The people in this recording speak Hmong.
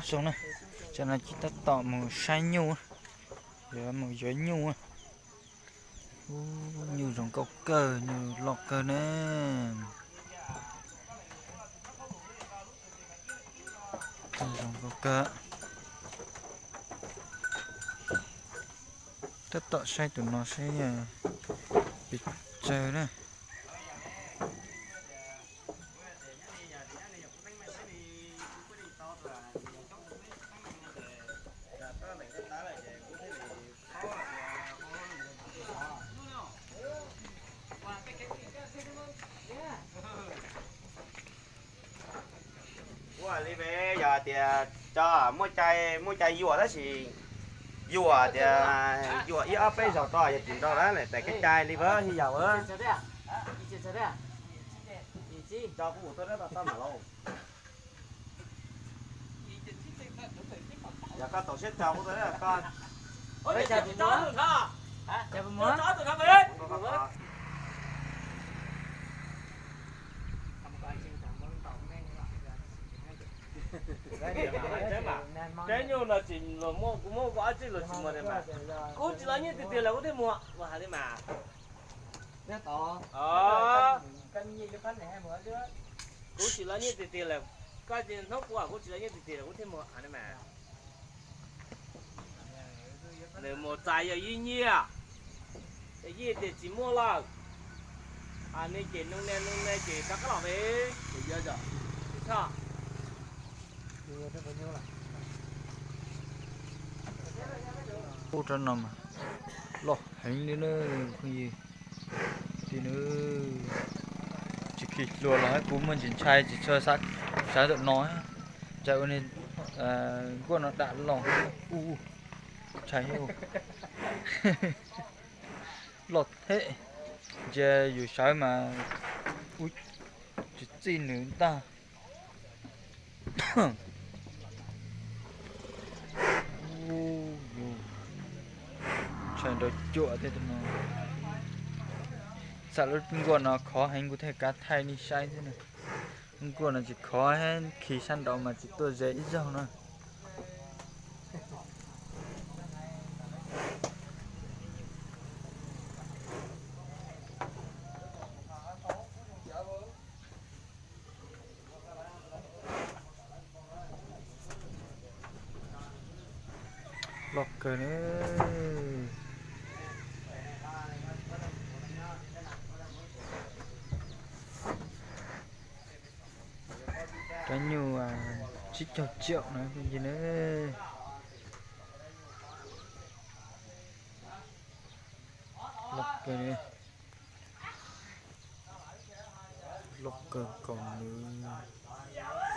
Zoo na, tsam no ces tab tom mus saib nyuj, yuav mus yuav nyuj. Ub, nyuj zoo nkauj kawg, nyuj loj kawg na. Zoo nkauj kawg. Tab tom saib tus no saib pes tsawg na. Ua li peb yog tias tso muaj cai, muaj cai yuam tab sis yuam tias yuam ib ob peb zaug tso yog tsis nrog lawm tais kev cai li pab yog. Yog koj tau siab tso kuv, koj Cov nyuj no tsis muaj, kuv muab koj ob txij los tsis muaj li mas. Kuv tsis los nyiaj tiag tiag los kuv thiaj muag, ua hais li mas. Kuv tsis los nyiaj tiag tiag lawm, koj hnub kuv, kuv tsis los nyiaj tiag tiag lawm kuv thiaj muag li mas. Nws mus txais yog yij nyiaj, yij tias tsis muaj lawm, nws ces nug nws nug nws ces rov qab los pem. Ub, rab no mas loj heev li na phooj ywg. Ti nws tsis khi hlua los kuv muaj ntsis ntshai tsis tshua sawv ntawm no. Ntshai ua nkuaj no dam los ub, ntshai loj thiab. Ntsia yus sawv mas ub, tsis txij nws ntag. Ntshai nrov cuam thiab no. Xam lub nkuaj no khov heev kuv thiaj kav thaij nej saib thiab na. Nkuaj no tsis khov, khi sab nraud mas tsis tuaj ze ib zaug na. Loj kawg na. Rab nyuj tsib caug triệu na phooj ywg na. Loj kawg, loj kawg nkaus nws.